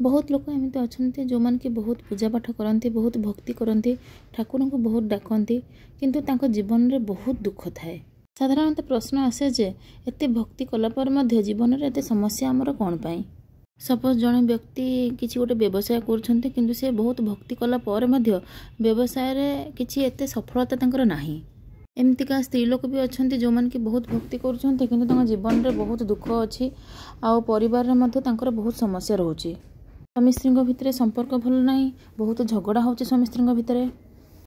ବହୁତ ଲୋକ ଏମିତି ଅଛନ୍ତି ଯେଉଁମାନେ କି ବହୁତ ପୂଜା ପାଠ କରନ୍ତି, ବହୁତ ଭକ୍ତି କରନ୍ତି, ଠାକୁରଙ୍କୁ ବହୁତ ଡାକନ୍ତି, କିନ୍ତୁ ତାଙ୍କ ଜୀବନରେ ବହୁତ ଦୁଃଖ ଥାଏ। ସାଧାରଣତଃ ପ୍ରଶ୍ନ ଆସେ ଯେ ଏତେ ଭକ୍ତି କଲା ପରେ ମଧ୍ୟ ଜୀବନରେ ଏତେ ସମସ୍ୟା ଆମର କ'ଣ ପାଇଁ? ସପୋଜ୍ ଜଣେ ବ୍ୟକ୍ତି କିଛି ଗୋଟେ ବ୍ୟବସାୟ କରୁଛନ୍ତି, କିନ୍ତୁ ସେ ବହୁତ ଭକ୍ତି କଲା ପରେ ମଧ୍ୟ ବ୍ୟବସାୟରେ କିଛି ଏତେ ସଫଳତା ତାଙ୍କର ନାହିଁ। ଏମିତିକା ସ୍ତ୍ରୀ ଲୋକ ବି ଅଛନ୍ତି ଯେଉଁମାନେ କି ବହୁତ ଭକ୍ତି କରୁଛନ୍ତି, କିନ୍ତୁ ତାଙ୍କ ଜୀବନରେ ବହୁତ ଦୁଃଖ ଅଛି ଆଉ ପରିବାରରେ ମଧ୍ୟ ତାଙ୍କର ବହୁତ ସମସ୍ୟା ରହୁଛି। ସ୍ୱାମୀ ସ୍ତ୍ରୀଙ୍କ ଭିତରେ ସମ୍ପର୍କ ଭଲ ନାହିଁ, ବହୁତ ଝଗଡ଼ା ହେଉଛି ସ୍ୱାମୀ ସ୍ତ୍ରୀଙ୍କ ଭିତରେ।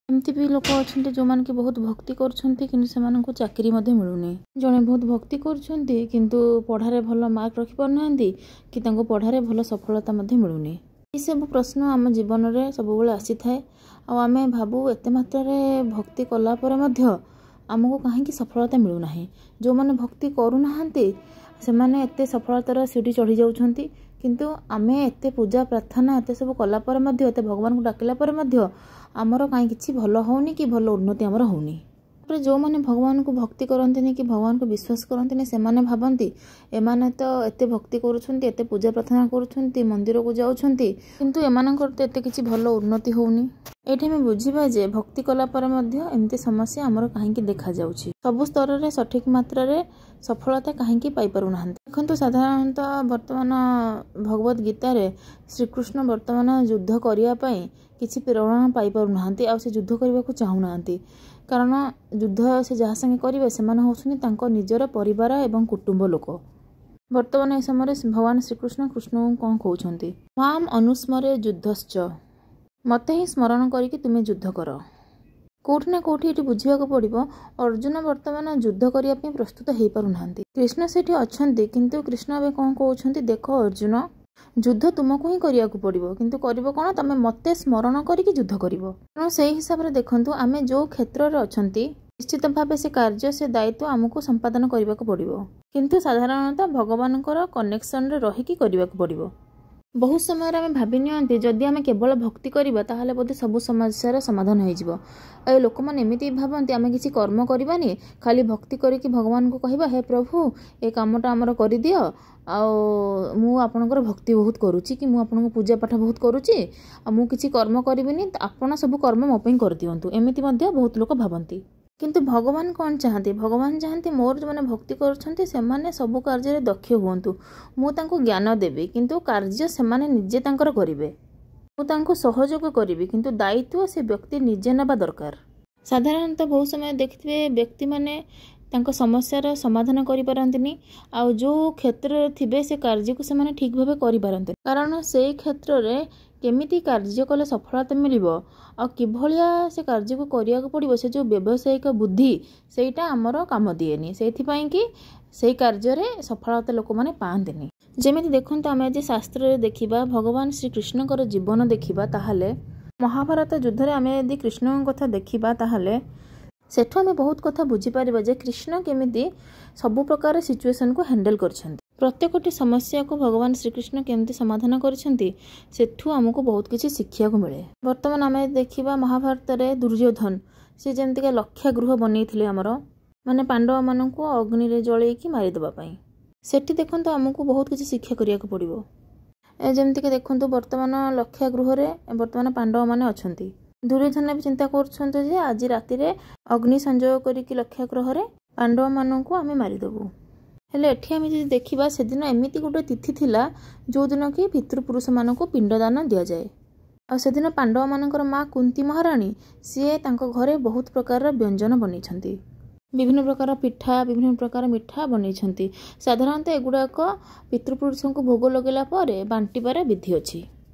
ଏମିତି ବି ଲୋକ ଅଛନ୍ତି ଯେଉଁମାନେ କି ବହୁତ ଭକ୍ତି କରୁଛନ୍ତି, କିନ୍ତୁ ସେମାନଙ୍କୁ ଚାକିରି ମଧ୍ୟ ମିଳୁନି। ଜଣେ ବହୁତ ଭକ୍ତି କରୁଛନ୍ତି, କିନ୍ତୁ ପଢ଼ାରେ ଭଲ ମାର୍କ ରଖିପାରୁନାହାନ୍ତି କି ତାଙ୍କୁ ପଢ଼ାରେ ଭଲ ସଫଳତା ମଧ୍ୟ ମିଳୁନି। ଏସବୁ ପ୍ରଶ୍ନ ଆମ ଜୀବନରେ ସବୁବେଳେ ଆସିଥାଏ ଆଉ ଆମେ ଭାବୁ ଏତେ ମାତ୍ରାରେ ଭକ୍ତି କଲା ପରେ ମଧ୍ୟ ଆମକୁ କାହିଁକି ସଫଳତା ମିଳୁନାହିଁ। ଯେଉଁମାନେ ଭକ୍ତି କରୁନାହାନ୍ତି ସେମାନେ ଏତେ ସଫଳତାର ସିଡ଼ି ଚଢ଼ି ଯାଉଛନ୍ତି, କିନ୍ତୁ ଆମେ ଏତେ ପୂଜା ପ୍ରାର୍ଥନା ଏତେ ସବୁ କଲା ପରେ ମଧ୍ୟ, ଏତେ ଭଗବାନଙ୍କୁ ଡାକିଲା ପରେ ମଧ୍ୟ ଆମର କାହିଁ କିଛି ଭଲ ହେଉନି କି ଭଲ ଉନ୍ନତି ଆମର ହେଉନି। ତାପରେ ଯେଉଁମାନେ ଭଗବାନଙ୍କୁ ଭକ୍ତି କରନ୍ତିନି କି ଭଗବାନଙ୍କୁ ବିଶ୍ୱାସ କରନ୍ତିନି, ସେମାନେ ଭାବନ୍ତି ଏମାନେ ତ ଏତେ ଭକ୍ତି କରୁଛନ୍ତି, ଏତେ ପୂଜା ପ୍ରାର୍ଥନା କରୁଛନ୍ତି, ମନ୍ଦିରକୁ ଯାଉଛନ୍ତି, କିନ୍ତୁ ଏମାନଙ୍କର ତ ଏତେ କିଛି ଭଲ ଉନ୍ନତି ହେଉନି। ଏଇଠି ଆମେ ବୁଝିବା ଯେ ଭକ୍ତି କଲା ପରେ ମଧ୍ୟ ଏମିତି ସମସ୍ୟା ଆମର କାହିଁକି ଦେଖାଯାଉଛି, ସବୁ ସ୍ତରରେ ସଠିକ୍ ମାତ୍ରାରେ ସଫଳତା କାହିଁକି ପାଇପାରୁନାହାନ୍ତି। ଦେଖନ୍ତୁ, ସାଧାରଣତଃ ବର୍ତ୍ତମାନ ଭଗବତ ଗୀତାରେ ଶ୍ରୀକୃଷ୍ଣ ବର୍ତ୍ତମାନ ଯୁଦ୍ଧ କରିବା ପାଇଁ କିଛି ପ୍ରେରଣା ପାଇପାରୁନାହାନ୍ତି ଆଉ ସେ ଯୁଦ୍ଧ କରିବାକୁ ଚାହୁଁନାହାନ୍ତି, କାରଣ ଯୁଦ୍ଧ ସେ ଯାହା ସାଙ୍ଗେ କରିବେ ସେମାନେ ହେଉଛନ୍ତି ତାଙ୍କ ନିଜର ପରିବାର ଏବଂ କୁଟୁମ୍ବ ଲୋକ। ବର୍ତ୍ତମାନ ଏ ସମୟରେ ଭଗବାନ ଶ୍ରୀକୃଷ୍ଣ କୃଷ୍ଣଙ୍କୁ କ'ଣ କହୁଛନ୍ତି? ମାମ୍ ଅନୁସ୍ମରେ ଯୁଦ୍ଧଶ୍ଚ, ମୋତେ ହିଁ ସ୍ମରଣ କରିକି ତୁମେ ଯୁଦ୍ଧ କର। କେଉଁଠି ନା କେଉଁଠି ଏଠି ବୁଝିବାକୁ ପଡ଼ିବ ଅର୍ଜୁନ ବର୍ତ୍ତମାନ ଯୁଦ୍ଧ କରିବା ପାଇଁ ପ୍ରସ୍ତୁତ ହେଇପାରୁନାହାନ୍ତି। କୃଷ୍ଣ ସେଠି ଅଛନ୍ତି, କିନ୍ତୁ କୃଷ୍ଣ ଏବେ କ'ଣ କହୁଛନ୍ତି? ଦେଖ ଅର୍ଜୁନ, ଯୁଦ୍ଧ ତୁମକୁ ହିଁ କରିବାକୁ ପଡ଼ିବ, କିନ୍ତୁ କରିବ କ'ଣ? ତମେ ମୋତେ ସ୍ମରଣ କରିକି ଯୁଦ୍ଧ କରିବ। ତେଣୁ ସେଇ ହିସାବରେ ଦେଖନ୍ତୁ, ଆମେ ଯେଉଁ କ୍ଷେତ୍ରରେ ଅଛନ୍ତି ନିଶ୍ଚିତ ଭାବେ ସେ କାର୍ଯ୍ୟ, ସେ ଦାୟିତ୍ୱ ଆମକୁ ସମ୍ପାଦନ କରିବାକୁ ପଡ଼ିବ, କିନ୍ତୁ ସାଧାରଣତଃ ଭଗବାନଙ୍କର କନେକ୍ସନରେ ରହିକି କରିବାକୁ ପଡ଼ିବ। ବହୁତ ସମୟରେ ଆମେ ଭାବି ନିଅନ୍ତି ଯଦି ଆମେ କେବଳ ଭକ୍ତି କରିବା ତାହେଲେ ବୋଧେ ସବୁ ସମସ୍ୟାର ସମାଧାନ ହେଇଯିବ। ଆଉ ଲୋକମାନେ ଏମିତି ଭାବନ୍ତି ଆମେ କିଛି କର୍ମ କରିବାନି, ଖାଲି ଭକ୍ତି କରିକି ଭଗବାନଙ୍କୁ କହିବା ହେ ପ୍ରଭୁ ଏ କାମଟା ଆମର କରିଦିଅ, ଆଉ ମୁଁ ଆପଣଙ୍କର ଭକ୍ତି ବହୁତ କରୁଛି କି ମୁଁ ଆପଣଙ୍କୁ ପୂଜା ପାଠ ବହୁତ କରୁଛି, ଆଉ ମୁଁ କିଛି କର୍ମ କରିବିନି, ଆପଣ ସବୁ କର୍ମ ମୋ ପାଇଁ କରିଦିଅନ୍ତୁ। ଏମିତି ମଧ୍ୟ ବହୁତ ଲୋକ ଭାବନ୍ତି। କିନ୍ତୁ ଭଗବାନ କ'ଣ ଚାହାନ୍ତି? ଭଗବାନ ଚାହାନ୍ତି ମୋର ଯେଉଁମାନେ ଭକ୍ତି କରୁଛନ୍ତି ସେମାନେ ସବୁ କାର୍ଯ୍ୟରେ ଦକ୍ଷ ହୁଅନ୍ତୁ, ମୁଁ ତାଙ୍କୁ ଜ୍ଞାନ ଦେବି, କିନ୍ତୁ କାର୍ଯ୍ୟ ସେମାନେ ନିଜେ ତାଙ୍କର କରିବେ, ମୁଁ ତାଙ୍କୁ ସହଯୋଗ କରିବି, କିନ୍ତୁ ଦାୟିତ୍ୱ ସେ ବ୍ୟକ୍ତି ନିଜେ ନେବା ଦରକାର। ସାଧାରଣତଃ ବହୁତ ସମୟ ଦେଖିଥିବେ ବ୍ୟକ୍ତିମାନେ ତାଙ୍କ ସମସ୍ୟାର ସମାଧାନ କରିପାରନ୍ତିନି, ଆଉ ଯେଉଁ କ୍ଷେତ୍ରରେ ଥିବେ ସେ କାର୍ଯ୍ୟକୁ ସେମାନେ ଠିକ୍ ଭାବେ କରିପାରନ୍ତିନି, କାରଣ ସେଇ କ୍ଷେତ୍ରରେ କେମିତି କାର୍ଯ୍ୟ କଲେ ସଫଳତା ମିଳିବ ଆଉ କିଭଳିଆ ସେ କାର୍ଯ୍ୟକୁ କରିବାକୁ ପଡ଼ିବ, ସେ ଯେଉଁ ବ୍ୟବସାୟିକ ବୁଦ୍ଧି ସେଇଟା ଆମର କାମ ଦିଏନି। ସେଇଥିପାଇଁ କି ସେଇ କାର୍ଯ୍ୟରେ ସଫଳତା ଲୋକମାନେ ପାଆନ୍ତିନି। ଯେମିତି ଦେଖନ୍ତୁ, ଆମେ ଆଜି ଶାସ୍ତ୍ରରେ ଦେଖିବା ଭଗବାନ ଶ୍ରୀକୃଷ୍ଣଙ୍କର ଜୀବନ ଦେଖିବା, ତାହେଲେ ମହାଭାରତ ଯୁଦ୍ଧରେ ଆମେ ଯଦି କୃଷ୍ଣଙ୍କ କଥା ଦେଖିବା ତାହେଲେ ସେଠୁ ଆମେ ବହୁତ କଥା ବୁଝିପାରିବା ଯେ କୃଷ୍ଣ କେମିତି ସବୁ ପ୍ରକାର ସିଚୁଏସନକୁ ହ୍ୟାଣ୍ଡେଲ୍ କରିଛନ୍ତି, ପ୍ରତ୍ୟେକଟି ସମସ୍ୟାକୁ ଭଗବାନ ଶ୍ରୀକୃଷ୍ଣ କେମିତି ସମାଧାନ କରିଛନ୍ତି, ସେଠୁ ଆମକୁ ବହୁତ କିଛି ଶିଖିବାକୁ ମିଳେ। ବର୍ତ୍ତମାନ ଆମେ ଦେଖିବା ମହାଭାରତରେ ଦୁର୍ଯ୍ୟୋଧନ ସେ ଯେମିତିକା ଲକ୍ଷାଗୃହ ବନେଇଥିଲେ ଆମର, ମାନେ ପାଣ୍ଡବମାନଙ୍କୁ ଅଗ୍ନିରେ ଜଳେଇକି ମାରିଦେବା ପାଇଁ, ସେଠି ଦେଖନ୍ତୁ ଆମକୁ ବହୁତ କିଛି ଶିକ୍ଷା କରିବାକୁ ପଡ଼ିବ। ଯେମିତିକି ଦେଖନ୍ତୁ ବର୍ତ୍ତମାନ ଲକ୍ଷାଗୃହରେ ବର୍ତ୍ତମାନ ପାଣ୍ଡବମାନେ ଅଛନ୍ତି, ଦୁର୍ଯ୍ୟୋଧନ ବି ଚିନ୍ତା କରୁଛନ୍ତି ଯେ ଆଜି ରାତିରେ ଅଗ୍ନି ସଂଯୋଗ କରିକି ଲକ୍ଷାଗୃହରେ ପାଣ୍ଡବମାନଙ୍କୁ ଆମେ ମାରିଦେବୁ। ହେଲେ ଏଠି ଆମେ ଯଦି ଦେଖିବା ସେଦିନ ଏମିତି ଗୋଟେ ତିଥି ଥିଲା ଯେଉଁଦିନ କି ପିତୃପୁରୁଷମାନଙ୍କୁ ପିଣ୍ଡଦାନ ଦିଆଯାଏ, ଆଉ ସେଦିନ ପାଣ୍ଡବମାନଙ୍କର ମା କୁନ୍ତି ମହାରାଣୀ ସିଏ ତାଙ୍କ ଘରେ ବହୁତ ପ୍ରକାରର ବ୍ୟଞ୍ଜନ ବନେଇଛନ୍ତି, ବିଭିନ୍ନ ପ୍ରକାର ପିଠା, ବିଭିନ୍ନ ପ୍ରକାର ମିଠା ବନେଇଛନ୍ତି। ସାଧାରଣତଃ ଏଗୁଡ଼ାକ ପିତୃପୁରୁଷଙ୍କୁ ଭୋଗ ଲଗେଇଲା ପରେ ବାଣ୍ଟିବାର ବିଧି ଅଛି।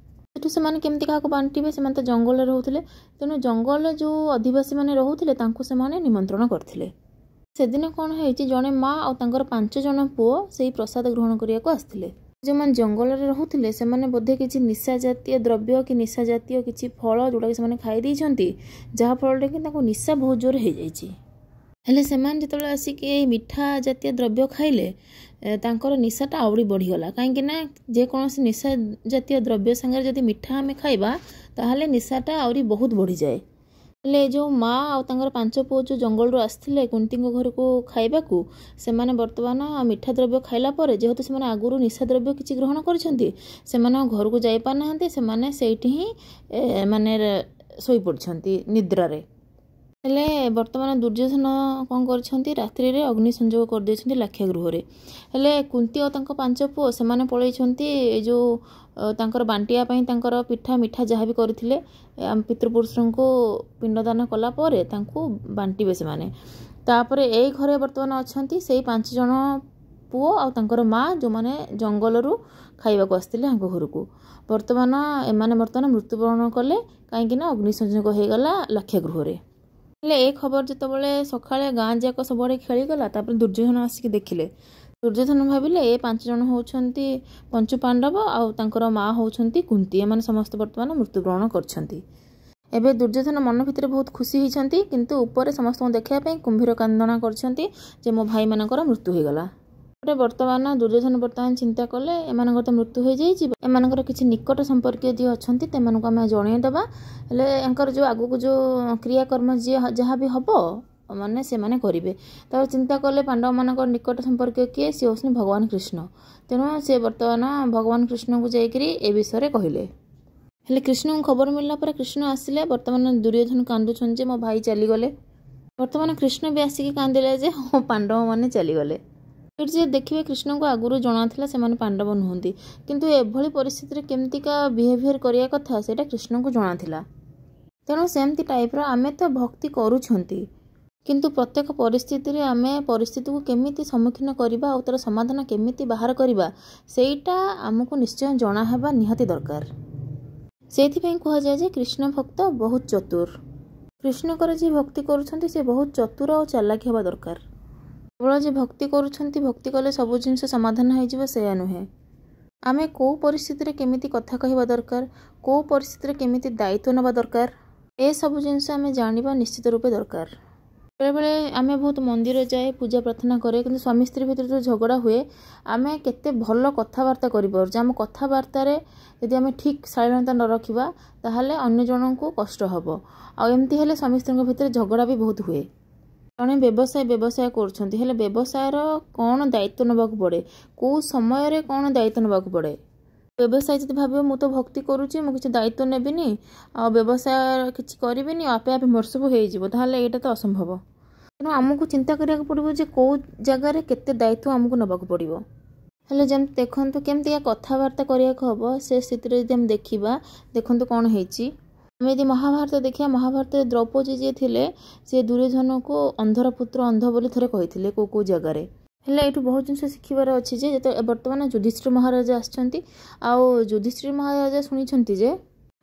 ସେଠୁ ସେମାନେ କେମିତି କାହାକୁ ବାଣ୍ଟିବେ? ସେମାନେ ତ ଜଙ୍ଗଲରେ ରହୁଥିଲେ, ତେଣୁ ଜଙ୍ଗଲରେ ଯେଉଁ ଅଧିବାସୀମାନେ ରହୁଥିଲେ ତାଙ୍କୁ ସେମାନେ ନିମନ୍ତ୍ରଣ କରିଥିଲେ। ସେଦିନ କ'ଣ ହେଇଛି, ଜଣେ ମା ଆଉ ତାଙ୍କର 5 ଜଣ ପୁଅ ସେଇ ପ୍ରସାଦ ଗ୍ରହଣ କରିବାକୁ ଆସିଥିଲେ। ଯେଉଁମାନେ ଜଙ୍ଗଲରେ ରହୁଥିଲେ ସେମାନେ ବୋଧେ କିଛି ନିଶା ଜାତୀୟ ଦ୍ରବ୍ୟ କି ନିଶା ଜାତୀୟ କିଛି ଫଳ ଯେଉଁଟାକି ସେମାନେ ଖାଇ ଦେଇଛନ୍ତି, ଯାହାଫଳରେ କି ତାଙ୍କୁ ନିଶା ବହୁତ ଜୋର ହେଇଯାଇଛି। ହେଲେ ସେମାନେ ଯେତେବେଳେ ଆସିକି ଏଇ ମିଠା ଜାତୀୟ ଦ୍ରବ୍ୟ ଖାଇଲେ ତାଙ୍କର ନିଶାଟା ଆହୁରି ବଢ଼ିଗଲା, କାହିଁକି ନା ଯେକୌଣସି ନିଶା ଜାତୀୟ ଦ୍ରବ୍ୟ ସାଙ୍ଗରେ ଯଦି ମିଠା ଆମେ ଖାଇବା ତାହେଲେ ନିଶାଟା ଆହୁରି ବହୁତ ବଢ଼ିଯାଏ। ହେଲେ ଏ ଯେଉଁ ମା ଆଉ ତାଙ୍କର 5 ପୁଅ ଯେଉଁ ଜଙ୍ଗଲରୁ ଆସିଥିଲେ କୁନ୍ତୀଙ୍କ ଘରକୁ ଖାଇବାକୁ, ସେମାନେ ବର୍ତ୍ତମାନ ମିଠା ଦ୍ରବ୍ୟ ଖାଇଲା ପରେ, ଯେହେତୁ ସେମାନେ ଆଗରୁ ନିଶା ଦ୍ରବ୍ୟ କିଛି ଗ୍ରହଣ କରିଛନ୍ତି, ସେମାନେ ଆଉ ଘରକୁ ଯାଇପାରୁନାହାନ୍ତି। ସେମାନେ ସେଇଠି ହିଁ ମାନେ ଶୋଇପଡ଼ିଛନ୍ତି ନିଦ୍ରାରେ। ହେଲେ ବର୍ତ୍ତମାନ ଦୁର୍ଯ୍ୟୋଧନ କ'ଣ କରିଛନ୍ତି? ରାତ୍ରିରେ ଅଗ୍ନି ସଂଯୋଗ କରିଦେଇଛନ୍ତି ଲାକ୍ଷା ଗୃହରେ। ହେଲେ କୁନ୍ତି ଆଉ ତାଙ୍କ 5 ପୁଅ ସେମାନେ ପଳେଇଛନ୍ତି ଏ ଯେଉଁ ତାଙ୍କର ବାଣ୍ଟିବା ପାଇଁ, ତାଙ୍କର ପିଠା ମିଠା ଯାହା ବି କରିଥିଲେ, ପିତୃପୁରୁଷଙ୍କୁ ପିଣ୍ଡଦାନ କଲା ପରେ ତାଙ୍କୁ ବାଣ୍ଟିବେ ସେମାନେ। ତାପରେ ଏଇ ଘରେ ବର୍ତ୍ତମାନ ଅଛନ୍ତି ସେଇ 5 ଜଣ ପୁଅ ଆଉ ତାଙ୍କର ମା, ଯେଉଁମାନେ ଜଙ୍ଗଲରୁ ଖାଇବାକୁ ଆସିଥିଲେ ଆଙ୍କ ଘରକୁ। ବର୍ତ୍ତମାନ ଏମାନେ ବର୍ତ୍ତମାନ ମୃତ୍ୟୁବରଣ କଲେ, କାହିଁକିନା ଅଗ୍ନି ସଂଯୋଗ ହେଇଗଲା ଲାକ୍ଷା ଗୃହରେ। ହେଲେ ଏ ଖବର ଯେତେବେଳେ ସକାଳେ ଗାଁ ଯାକ ସବୁଆଡ଼େ ଖେଳିଗଲା, ତାପରେ ଦୁର୍ଯ୍ୟୋଧନ ଆସିକି ଦେଖିଲେ। ଦୁର୍ଯ୍ୟୋଧନ ଭାବିଲେ ଏ 5 ଜଣ ହେଉଛନ୍ତି ପଞ୍ଚୁ ପାଣ୍ଡବ ଆଉ ତାଙ୍କର ମା ହେଉଛନ୍ତି କୁନ୍ତି, ଏମାନେ ସମସ୍ତେ ବର୍ତ୍ତମାନ ମୃତ୍ୟୁବରଣ କରିଛନ୍ତି। ଏବେ ଦୁର୍ଯ୍ୟୋଧନ ମନ ଭିତରେ ବହୁତ ଖୁସି ହେଇଛନ୍ତି, କିନ୍ତୁ ଉପରେ ସମସ୍ତଙ୍କୁ ଦେଖିବା ପାଇଁ କୁମ୍ଭୀର କାନ୍ଦଣା କରିଛନ୍ତି ଯେ ମୋ ଭାଇମାନଙ୍କର ମୃତ୍ୟୁ ହେଇଗଲା। ତାପରେ ବର୍ତ୍ତମାନ ଦୁର୍ଯ୍ୟୋଧନ ବର୍ତ୍ତମାନ ଚିନ୍ତା କଲେ, ଏମାନଙ୍କର ତ ମୃତ୍ୟୁ ହୋଇଯାଇଛି, ଏମାନଙ୍କର କିଛି ନିକଟ ସମ୍ପର୍କୀୟ ଯିଏ ଅଛନ୍ତି ସେମାନଙ୍କୁ ଆମେ ଜଣେଇଦେବା। ହେଲେ ୟାଙ୍କର ଯେଉଁ ଆଗକୁ ଯେଉଁ କ୍ରିୟାକର୍ମ ଯିଏ ଯାହା ବି ହେବ ମାନେ ସେମାନେ କରିବେ। ତାପରେ ଚିନ୍ତା କଲେ ପାଣ୍ଡବମାନଙ୍କର ନିକଟ ସମ୍ପର୍କୀୟ କିଏ? ସିଏ ହେଉଛନ୍ତି ଭଗବାନ କୃଷ୍ଣ। ତେଣୁ ସେ ବର୍ତ୍ତମାନ ଭଗବାନ କୃଷ୍ଣଙ୍କୁ ଯାଇକରି ଏ ବିଷୟରେ କହିଲେ। ହେଲେ କୃଷ୍ଣଙ୍କୁ ଖବର ମିଳିଲା ପରେ କୃଷ୍ଣ ଆସିଲେ। ବର୍ତ୍ତମାନ ଦୁର୍ଯ୍ୟୋଧନ କାନ୍ଦୁଛନ୍ତି ଯେ ମୋ ଭାଇ ଚାଲିଗଲେ। ବର୍ତ୍ତମାନ କୃଷ୍ଣ ବି ଆସିକି କାନ୍ଦିଲେ ଯେ ହଁ, ପାଣ୍ଡବମାନେ ଚାଲିଗଲେ। ଏଠି ଯେ ଦେଖିବେ, କୃଷ୍ଣଙ୍କୁ ଆଗରୁ ଜଣାଥିଲା ସେମାନେ ପାଣ୍ଡବ ନୁହନ୍ତି, କିନ୍ତୁ ଏଭଳି ପରିସ୍ଥିତିରେ କେମିତିକା ବିହେଭିଅର କରିବା କଥା ସେଇଟା କୃଷ୍ଣଙ୍କୁ ଜଣାଥିଲା। ତେଣୁ ସେମିତି ଟାଇପ୍ର ଆମେ ତ ଭକ୍ତି କରୁଛନ୍ତି, କିନ୍ତୁ ପ୍ରତ୍ୟେକ ପରିସ୍ଥିତିରେ ଆମେ ପରିସ୍ଥିତିକୁ କେମିତି ସମ୍ମୁଖୀନ କରିବା ଆଉ ତା'ର ସମାଧାନ କେମିତି ବାହାର କରିବା, ସେଇଟା ଆମକୁ ନିଶ୍ଚୟ ଜଣା ହେବା ନିହାତି ଦରକାର। ସେଇଥିପାଇଁ କୁହାଯାଏ ଯେ କୃଷ୍ଣ ଭକ୍ତ ବହୁତ ଚତୁର। କୃଷ୍ଣଙ୍କର ଯିଏ ଭକ୍ତି କରୁଛନ୍ତି ସେ ବହୁତ ଚତୁର ଆଉ ଚାଲାକି ହେବା ଦରକାର। କେବଳ ଯେ ଭକ୍ତି କରୁଛନ୍ତି, ଭକ୍ତି କଲେ ସବୁ ଜିନିଷ ସମାଧାନ ହେଇଯିବ ସେଇଆ ନୁହେଁ। ଆମେ କେଉଁ ପରିସ୍ଥିତିରେ କେମିତି କଥା କହିବା ଦରକାର, କେଉଁ ପରିସ୍ଥିତିରେ କେମିତି ଦାୟିତ୍ୱ ନେବା ଦରକାର, ଏସବୁ ଜିନିଷ ଆମେ ଜାଣିବା ନିଶ୍ଚିତ ରୂପେ ଦରକାର। ବେଳେବେଳେ ଆମେ ବହୁତ ମନ୍ଦିର ଯାଏ, ପୂଜା ପ୍ରାର୍ଥନା କରେ, କିନ୍ତୁ ସ୍ୱାମୀ ସ୍ତ୍ରୀ ଭିତରେ ଯେଉଁ ଝଗଡ଼ା ହୁଏ, ଆମେ କେତେ ଭଲ କଥାବାର୍ତ୍ତା କରିପାରୁଛେ, ଆମ କଥାବାର୍ତ୍ତାରେ ଯଦି ଆମେ ଠିକ୍ ଶାଳୀନତା ନ ରଖିବା ତାହେଲେ ଅନ୍ୟ ଜଣଙ୍କୁ କଷ୍ଟ ହେବ। ଆଉ ଏମିତି ହେଲେ ସ୍ୱାମୀ ସ୍ତ୍ରୀଙ୍କ ଭିତରେ ଝଗଡ଼ା ବି ବହୁତ ହୁଏ। ଜଣେ ବ୍ୟବସାୟ କରୁଛନ୍ତି, ହେଲେ ବ୍ୟବସାୟର କ'ଣ ଦାୟିତ୍ୱ ନେବାକୁ ପଡ଼େ, କେଉଁ ସମୟରେ କ'ଣ ଦାୟିତ୍ୱ ନେବାକୁ ପଡ଼େ। ବ୍ୟବସାୟ ଯଦି ଭାବିବ ମୁଁ ତ ଭକ୍ତି କରୁଛି, ମୁଁ କିଛି ଦାୟିତ୍ୱ ନେବିନି ଆଉ ବ୍ୟବସାୟ କିଛି କରିବିନି, ଆପେ ଆପେ ମୋର ସବୁ ହେଇଯିବ, ତାହେଲେ ଏଇଟା ତ ଅସମ୍ଭବ। ତେଣୁ ଆମକୁ ଚିନ୍ତା କରିବାକୁ ପଡ଼ିବ ଯେ କେଉଁ ଜାଗାରେ କେତେ ଦାୟିତ୍ୱ ଆମକୁ ନେବାକୁ ପଡ଼ିବ। ହେଲେ ଯେମିତି ଦେଖନ୍ତୁ କେମିତିକା କଥାବାର୍ତ୍ତା କରିବାକୁ ହେବ, ସେ ସ୍ଥିତିରେ ଯଦି ଆମେ ଦେଖିବା, ଦେଖନ୍ତୁ କ'ଣ ହେଇଛି। ଆମେ ଯଦି ମହାଭାରତ ଦେଖିବା, ମହାଭାରତରେ ଦ୍ରୌପଦୀ ଯିଏ ଥିଲେ ସେ ଦୁର୍ଯ୍ୟୋଧନକୁ ଅନ୍ଧର ପୁତ୍ର ଅନ୍ଧ ବୋଲି ଥରେ କହିଥିଲେ କେଉଁ କେଉଁ ଜାଗାରେ। ହେଲେ ଏଇଠୁ ବହୁତ ଜିନିଷ ଶିଖିବାର ଅଛି ଯେ ଯେତେବେଳେ ବର୍ତ୍ତମାନ ଯୁଧିଷ୍ଠିର ମହାରାଜା ଆସିଛନ୍ତି ଆଉ ଯୁଧିଷ୍ଠିର ମହାରାଜା ଶୁଣିଛନ୍ତି ଯେ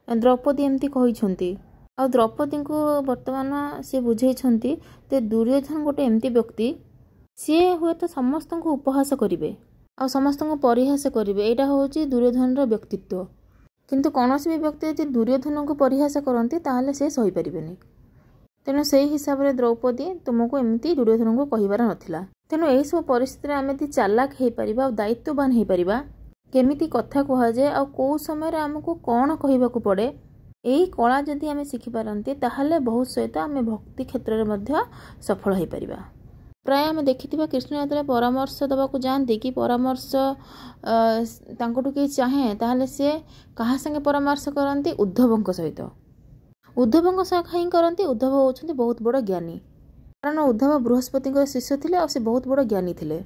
ଦ୍ରୌପଦୀ ଏମିତି କହିଛନ୍ତି, ଆଉ ଦ୍ରୌପଦୀଙ୍କୁ ବର୍ତ୍ତମାନ ସେ ବୁଝେଇଛନ୍ତି ଯେ ଦୁର୍ଯ୍ୟୋଧନ ଗୋଟେ ଏମିତି ବ୍ୟକ୍ତି, ସିଏ ହୁଏତ ସମସ୍ତଙ୍କୁ ଉପହାସ କରିବେ ଆଉ ସମସ୍ତଙ୍କୁ ପରିହାସ କରିବେ, ଏଇଟା ହେଉଛି ଦୁର୍ଯ୍ୟୋଧନର ବ୍ୟକ୍ତିତ୍ୱ। କିନ୍ତୁ କୌଣସି ବି ବ୍ୟକ୍ତି ଯଦି ଦୁର୍ଯ୍ୟୋଧନଙ୍କୁ ପରିହାସ କରନ୍ତି ତାହେଲେ ସେ ସହିପାରିବେନି। ତେଣୁ ସେଇ ହିସାବରେ ଦ୍ରୌପଦୀ ତୁମକୁ ଏମିତି ଦୁର୍ଯ୍ୟୋଧନଙ୍କୁ କହିବାର ନଥିଲା। ତେଣୁ ଏହିସବୁ ପରିସ୍ଥିତିରେ ଆମେ ଯଦି ଚାଲାକ ହେଇପାରିବା ଆଉ ଦାୟିତ୍ୱବାନ ହେଇପାରିବା, କେମିତି କଥା କୁହାଯାଏ ଆଉ କେଉଁ ସମୟରେ ଆମକୁ କ'ଣ କହିବାକୁ ପଡ଼େ, ଏଇ କଳା ଯଦି ଆମେ ଶିଖିପାରନ୍ତି ତାହେଲେ ବହୁତ ସହିତ ଆମେ ଭକ୍ତି କ୍ଷେତ୍ରରେ ମଧ୍ୟ ସଫଳ ହେଇପାରିବା। ପ୍ରାୟ ଆମେ ଦେଖିଥିବା କୃଷ୍ଣ ଯେତେବେଳେ ପରାମର୍ଶ ଦେବାକୁ ଯାଆନ୍ତି କି ପରାମର୍ଶ ତାଙ୍କଠୁ କେହି ଚାହେଁ, ତାହେଲେ ସିଏ କାହା ସାଙ୍ଗେ ପରାମର୍ଶ କରନ୍ତି? ଉଦ୍ଧବଙ୍କ ସହିତ। ଉଦ୍ଧବଙ୍କ ସହ କାହିଁ କରନ୍ତି? ଉଦ୍ଧବ ହେଉଛନ୍ତି ବହୁତ ବଡ଼ ଜ୍ଞାନୀ, କାରଣ ଉଦ୍ଧବ ବୃହସ୍ପତିଙ୍କର ଶିଷ୍ୟ ଥିଲେ ଆଉ ସେ ବହୁତ ବଡ଼ ଜ୍ଞାନୀ ଥିଲେ।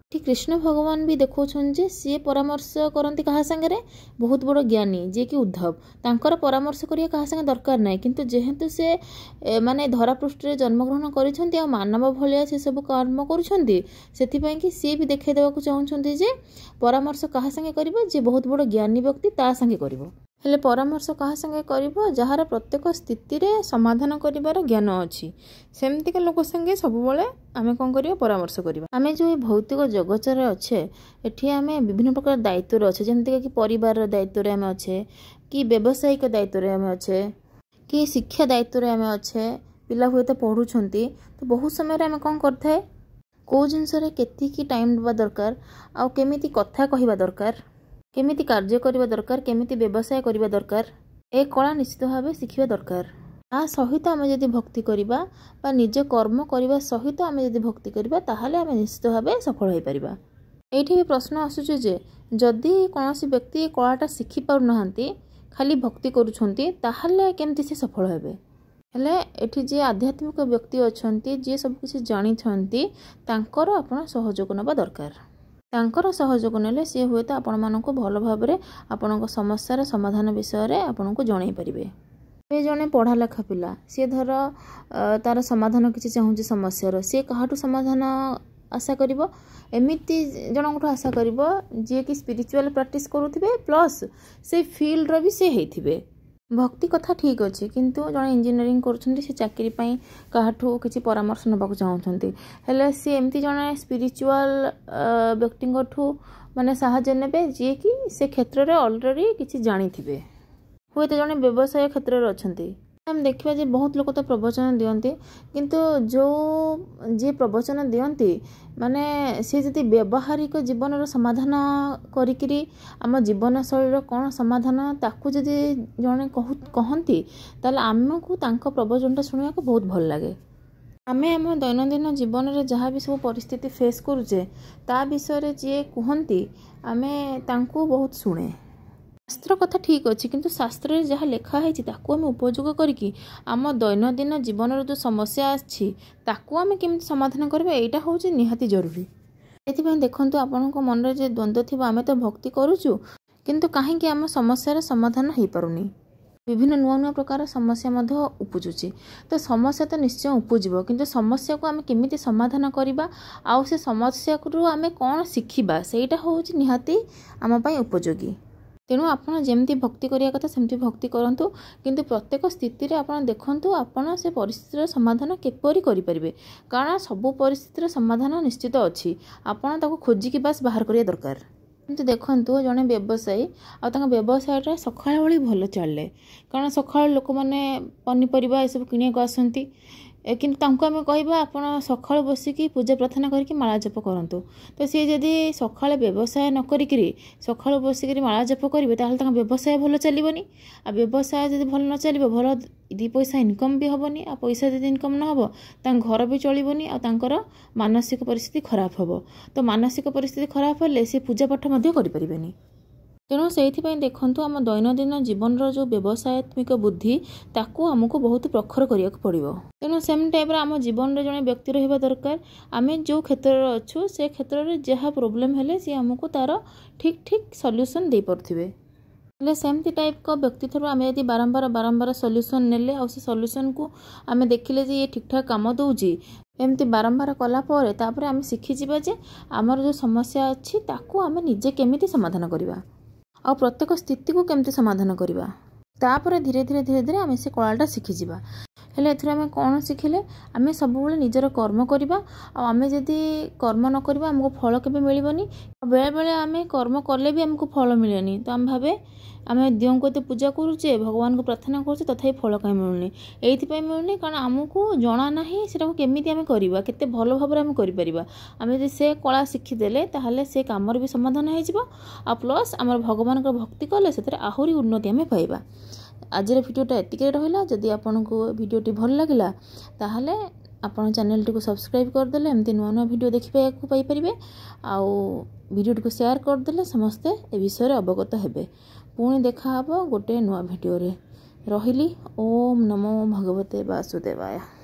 ଏଠି କୃଷ୍ଣ ଭଗବାନ ବି ଦେଖାଉଛନ୍ତି ଯେ ସିଏ ପରାମର୍ଶ କରନ୍ତି କାହା ସାଙ୍ଗରେ? ବହୁତ ବଡ଼ ଜ୍ଞାନୀ ଯିଏକି ଉଦ୍ଧବ, ତାଙ୍କର ପରାମର୍ଶ କରିବା କାହା ସାଙ୍ଗେ ଦରକାର ନାହିଁ। କିନ୍ତୁ ଯେହେତୁ ସେ ମାନେ ଧରାପୃଷ୍ଠରେ ଜନ୍ମଗ୍ରହଣ କରିଛନ୍ତି ଆଉ ମାନବ ଭଳିଆ ସେ ସବୁ କର୍ମ କରୁଛନ୍ତି, ସେଥିପାଇଁ କି ସିଏ ବି ଦେଖାଇ ଦେବାକୁ ଚାହୁଁଛନ୍ତି ଯେ ପରାମର୍ଶ କାହା ସାଙ୍ଗେ କରିବ? ଯିଏ ବହୁତ ବଡ଼ ଜ୍ଞାନୀ ବ୍ୟକ୍ତି ତା ସାଙ୍ଗେ କରିବ। ହେଲେ ପରାମର୍ଶ କାହା ସାଙ୍ଗେ କରିବ? ଯାହାର ପ୍ରତ୍ୟେକ ସ୍ଥିତିରେ ସମାଧାନ କରିବାର ଜ୍ଞାନ ଅଛି, ସେମିତିକା ଲୋକ ସାଙ୍ଗେ ସବୁବେଳେ ଆମେ କ'ଣ କରିବା? ପରାମର୍ଶ କରିବା। ଆମେ ଯେଉଁ ଏ ଭୌତିକ ଜଗତରେ ଅଛେ, ଏଠି ଆମେ ବିଭିନ୍ନ ପ୍ରକାର ଦାୟିତ୍ୱରେ ଅଛେ, ଯେମିତିକା କି ପରିବାରର ଦାୟିତ୍ୱରେ ଆମେ ଅଛେ, କି ବ୍ୟବସାୟିକ ଦାୟିତ୍ୱରେ ଆମେ ଅଛେ, କି ଶିକ୍ଷା ଦାୟିତ୍ୱରେ ଆମେ ଅଛେ। ପିଲା ହୁଏତ ପଢ଼ୁଛନ୍ତି, ତ ବହୁତ ସମୟରେ ଆମେ କ'ଣ କରିଥାଏ, କେଉଁ ଜିନିଷରେ କେତିକି ଟାଇମ୍ ଦେବା ଦରକାର ଆଉ କେମିତି କଥା କହିବା ଦରକାର, କେମିତି କାର୍ଯ୍ୟ କରିବା ଦରକାର, କେମିତି ବ୍ୟବସାୟ କରିବା ଦରକାର, ଏ କଳା ନିଶ୍ଚିତ ଭାବେ ଶିଖିବା ଦରକାର। ତା ସହିତ ଆମେ ଯଦି ଭକ୍ତି କରିବା ବା ନିଜ କର୍ମ କରିବା ସହିତ ଆମେ ଯଦି ଭକ୍ତି କରିବା, ତାହେଲେ ଆମେ ନିଶ୍ଚିତ ଭାବେ ସଫଳ ହୋଇପାରିବା। ଏଇଠି ବି ପ୍ରଶ୍ନ ଆସୁଛି ଯେ ଯଦି କୌଣସି ବ୍ୟକ୍ତି କଳାଟା ଶିଖି ପାରୁନାହାନ୍ତି, ଖାଲି ଭକ୍ତି କରୁଛନ୍ତି, ତାହେଲେ କେମିତି ସେ ସଫଳ ହେବେ? ହେଲେ ଏଠି ଯିଏ ଆଧ୍ୟାତ୍ମିକ ବ୍ୟକ୍ତି ଅଛନ୍ତି, ଯିଏ ସବୁକିଛି ଜାଣିଛନ୍ତି, ତାଙ୍କର ଆପଣ ସହଯୋଗ ନେବା ଦରକାର। ତାଙ୍କର ସହଯୋଗ ନେଲେ ସିଏ ହୁଏତ ଆପଣମାନଙ୍କୁ ଭଲ ଭାବରେ ଆପଣଙ୍କ ସମସ୍ୟାର ସମାଧାନ ବିଷୟରେ ଆପଣଙ୍କୁ ଜଣାଇ ପାରିବେ। ଏବେ ଜଣେ ପଢ଼ା ଲେଖା ପିଲା, ସିଏ ଧର ତାର ସମାଧାନ କିଛି ଚାହୁଁଛି ସମସ୍ୟାର, ସିଏ କାହାଠୁ ସମାଧାନ ଆଶା କରିବ? ଏମିତି ଜଣଙ୍କଠୁ ଆଶା କରିବ ଯିଏକି ସ୍ପିରିଚୁଆଲ୍ ପ୍ରାକ୍ଟିସ୍ କରୁଥିବେ, ପ୍ଲସ୍ ସେ ଫିଲ୍ଡର ବି ସେ ହେଇଥିବେ। ଭକ୍ତି କଥା ଠିକ୍ ଅଛି, କିନ୍ତୁ ଜଣେ ଇଞ୍ଜିନିୟରିଂ କରୁଛନ୍ତି, ସେ ଚାକିରି ପାଇଁ କାହାଠୁ କିଛି ପରାମର୍ଶ ନେବାକୁ ଚାହୁଁଛନ୍ତି, ହେଲେ ସିଏ ଏମିତି ଜଣେ ସ୍ପିରିଚୁଆଲ୍ ବ୍ୟକ୍ତିଙ୍କଠୁ ମାନେ ସାହାଯ୍ୟ ନେବେ ଯିଏକି ସେ କ୍ଷେତ୍ରରେ ଅଲରେଡ଼ି କିଛି ଜାଣିଥିବେ। ହୁଏତ ଜଣେ ବ୍ୟବସାୟ କ୍ଷେତ୍ରରେ ଅଛନ୍ତି। ଆମେ ଦେଖିବା ଯେ ବହୁତ ଲୋକ ତ ପ୍ରବଚନ ଦିଅନ୍ତି, କିନ୍ତୁ ଯେଉଁ ଯିଏ ପ୍ରବଚନ ଦିଅନ୍ତି, ମାନେ ସିଏ ଯଦି ବ୍ୟବହାରିକ ଜୀବନର ସମାଧାନ କରିକିରି ଆମ ଜୀବନଶୈଳୀର କ'ଣ ସମାଧାନ ତାକୁ ଯଦି ଜଣେ କହନ୍ତି, ତାହେଲେ ଆମକୁ ତାଙ୍କ ପ୍ରବଚନଟା ଶୁଣିବାକୁ ବହୁତ ଭଲ ଲାଗେ। ଆମେ ଆମ ଦୈନନ୍ଦିନ ଜୀବନରେ ଯାହା ବି ସବୁ ପରିସ୍ଥିତି ଫେସ୍ କରୁଛେ, ତା ବିଷୟରେ ଯିଏ କୁହନ୍ତି ଆମେ ତାଙ୍କୁ ବହୁତ ଶୁଣେ। ଶାସ୍ତ୍ର କଥା ଠିକ୍ ଅଛି, କିନ୍ତୁ ଶାସ୍ତ୍ରରେ ଯାହା ଲେଖା ହେଇଛି ତାକୁ ଆମେ ଉପଯୋଗ କରିକି ଆମ ଦୈନନ୍ଦିନ ଜୀବନର ଯେଉଁ ସମସ୍ୟା ଅଛି ତାକୁ ଆମେ କେମିତି ସମାଧାନ କରିବା, ଏଇଟା ହେଉଛି ନିହାତି ଜରୁରୀ। ଏଥିପାଇଁ ଦେଖନ୍ତୁ, ଆପଣଙ୍କ ମନରେ ଯେ ଦ୍ୱନ୍ଦ୍ୱ ଥିବ, ଆମେ ତ ଭକ୍ତି କରୁଛୁ କିନ୍ତୁ କାହିଁକି ଆମ ସମସ୍ୟାର ସମାଧାନ ହେଇପାରୁନି? ବିଭିନ୍ନ ନୂଆ ନୂଆ ପ୍ରକାର ସମସ୍ୟା ମଧ୍ୟ ଉପୁଜୁଛି। ତ ସମସ୍ୟା ତ ନିଶ୍ଚୟ ଉପୁଜିବ, କିନ୍ତୁ ସମସ୍ୟାକୁ ଆମେ କେମିତି ସମାଧାନ କରିବା ଆଉ ସେ ସମସ୍ୟାରୁ ଆମେ କ'ଣ ଶିଖିବା, ସେଇଟା ହେଉଛି ନିହାତି ଆମ ପାଇଁ ଉପଯୋଗୀ। ତେଣୁ ଆପଣ ଯେମିତି ଭକ୍ତି କରିବା କଥା ସେମିତି ଭକ୍ତି କରନ୍ତୁ, କିନ୍ତୁ ପ୍ରତ୍ୟେକ ସ୍ଥିତିରେ ଆପଣ ଦେଖନ୍ତୁ ଆପଣ ସେ ପରିସ୍ଥିତିର ସମାଧାନ କିପରି କରିପାରିବେ। କାରଣ ସବୁ ପରିସ୍ଥିତିର ସମାଧାନ ନିଶ୍ଚିତ ଅଛି, ଆପଣ ତାକୁ ଖୋଜିକି ବାସ୍ ବାହାର କରିବା ଦରକାର। କିନ୍ତୁ ଦେଖନ୍ତୁ, ଜଣେ ବ୍ୟବସାୟୀ ଆଉ ତାଙ୍କ ବ୍ୟବସାୟଟା ସକାଳ ଓଳି ଭଲ ଚାଲେ, କାରଣ ସକାଳୁ ଲୋକମାନେ ପନିପରିବା ଏସବୁ କିଣିବାକୁ ଆସନ୍ତି। କିନ୍ତୁ ତାଙ୍କୁ ଆମେ କହିବା ଆପଣ ସକାଳୁ ବସିକି ପୂଜା ପ୍ରାର୍ଥନା କରିକି ମାଳା ଜପ କରନ୍ତୁ, ତ ସିଏ ଯଦି ସକାଳେ ବ୍ୟବସାୟ ନ କରିକିରି ସକାଳୁ ବସିକିରି ମାଳା ଜପ କରିବେ, ତାହେଲେ ତାଙ୍କ ବ୍ୟବସାୟ ଭଲ ଚାଲିବନି। ଆଉ ବ୍ୟବସାୟ ଯଦି ଭଲ ନ ଚାଲିବ, ଭଲ 2 ପଇସା ଇନକମ୍ ବି ହେବନି। ଆଉ ପଇସା ଯଦି ଇନକମ୍ ନ ହେବ, ତାଙ୍କ ଘର ବି ଚଳିବନି ଆଉ ତାଙ୍କର ମାନସିକ ପରିସ୍ଥିତି ଖରାପ ହେବ। ତ ମାନସିକ ପରିସ୍ଥିତି ଖରାପ ହେଲେ ସେ ପୂଜା ପାଠ ମଧ୍ୟ କରିପାରିବେନି। ତେଣୁ ସେଇଥିପାଇଁ ଦେଖନ୍ତୁ, ଆମ ଦୈନନ୍ଦିନ ଜୀବନର ଯେଉଁ ବ୍ୟବସାୟାତ୍ମିକ ବୁଦ୍ଧି ତାକୁ ଆମକୁ ବହୁତ ପ୍ରଖର କରିବାକୁ ପଡ଼ିବ। ତେଣୁ ସେମ୍ ଟାଇପ୍ର ଆମ ଜୀବନରେ ଜଣେ ବ୍ୟକ୍ତି ରହିବା ଦରକାର, ଆମେ ଯେଉଁ କ୍ଷେତ୍ରରେ ଅଛୁ ସେ କ୍ଷେତ୍ରରେ ଯାହା ପ୍ରୋବ୍ଲେମ୍ ହେଲେ ସିଏ ଆମକୁ ତା'ର ଠିକ୍ ଠିକ୍ ସଲ୍ୟୁସନ୍ ଦେଇପାରୁଥିବେ। ହେଲେ ସେମିତି ଟାଇପ୍କ ବ୍ୟକ୍ତିଠାରୁ ଆମେ ଯଦି ବାରମ୍ବାର ବାରମ୍ବାର ସଲ୍ୟୁସନ୍ ନେଲେ ଆଉ ସେ ସଲ୍ୟୁସନ୍କୁ ଆମେ ଦେଖିଲେ ଯେ ଇଏ ଠିକ୍ଠାକ୍ କାମ ଦେଉଛି, ଏମିତି ବାରମ୍ବାର କଲା ପରେ ତାପରେ ଆମେ ଶିଖିଯିବା ଯେ ଆମର ଯେଉଁ ସମସ୍ୟା ଅଛି ତାକୁ ଆମେ ନିଜେ କେମିତି ସମାଧାନ କରିବା ଆଉ ପ୍ରତ୍ୟେକ ସ୍ଥିତିକୁ କେମିତି ସମାଧାନ କରିବା। ତାପରେ ଧୀରେ ଧୀରେ ଧୀରେ ଧୀରେ ଆମେ ସେ କଳାଟା ଶିଖିଯିବା। ହେଲେ ଏଥିରୁ ଆମେ କ'ଣ ଶିଖିଲେ? ଆମେ ସବୁବେଳେ ନିଜର କର୍ମ କରିବା, ଆଉ ଆମେ ଯଦି କର୍ମ ନ କରିବା ଆମକୁ ଫଳ କେବେ ମିଳିବନି। ବେଳେବେଳେ ଆମେ କର୍ମ କଲେ ବି ଆମକୁ ଫଳ ମିଳେନି, ତ ଆମେ ଭାବେ ଆମେ ଦିଅଁଙ୍କୁ ଏତେ ପୂଜା କରୁଛେ, ଭଗବାନଙ୍କୁ ପ୍ରାର୍ଥନା କରୁଛେ, ତଥାପି ଫଳ କାହିଁ ମିଳୁନି? ଏଇଥିପାଇଁ ମିଳୁନି କାରଣ ଆମକୁ ଜଣା ନାହିଁ ସେଟାକୁ କେମିତି ଆମେ କରିବା, କେତେ ଭଲ ଭାବରେ ଆମେ କରିପାରିବା। ଆମେ ଯଦି ସେ କଳା ଶିଖିଦେଲେ ତାହେଲେ ସେ କାମର ବି ସମାଧାନ ହେଇଯିବ, ଆଉ ପ୍ଲସ୍ ଆମର ଭଗବାନଙ୍କର ଭକ୍ତି କଲେ ସେଥିରେ ଆହୁରି ଉନ୍ନତି ଆମେ ପାଇବା। ଆଜିର ଭିଡ଼ିଓଟା ଏତିକିରେ ରହିଲା। ଯଦି ଆପଣଙ୍କୁ ଭିଡ଼ିଓଟି ଭଲ ଲାଗିଲା, ତାହେଲେ ଆପଣ ଚ୍ୟାନେଲଟିକୁ ସବସ୍କ୍ରାଇବ୍ କରିଦେଲେ ଏମିତି ନୂଆ ନୂଆ ଭିଡ଼ିଓ ଦେଖିବାକୁ ପାଇପାରିବେ, ଆଉ ଭିଡ଼ିଓଟିକୁ ସେୟାର କରିଦେଲେ ସମସ୍ତେ ଏ ବିଷୟରେ ଅବଗତ ହେବେ। ପୁଣି ଦେଖାହେବ ଗୋଟେ ନୂଆ ଭିଡ଼ିଓରେ। ରହିଲି, ଓମ୍ ନମୋ ଭଗବତେ ବାସୁଦେବାୟ।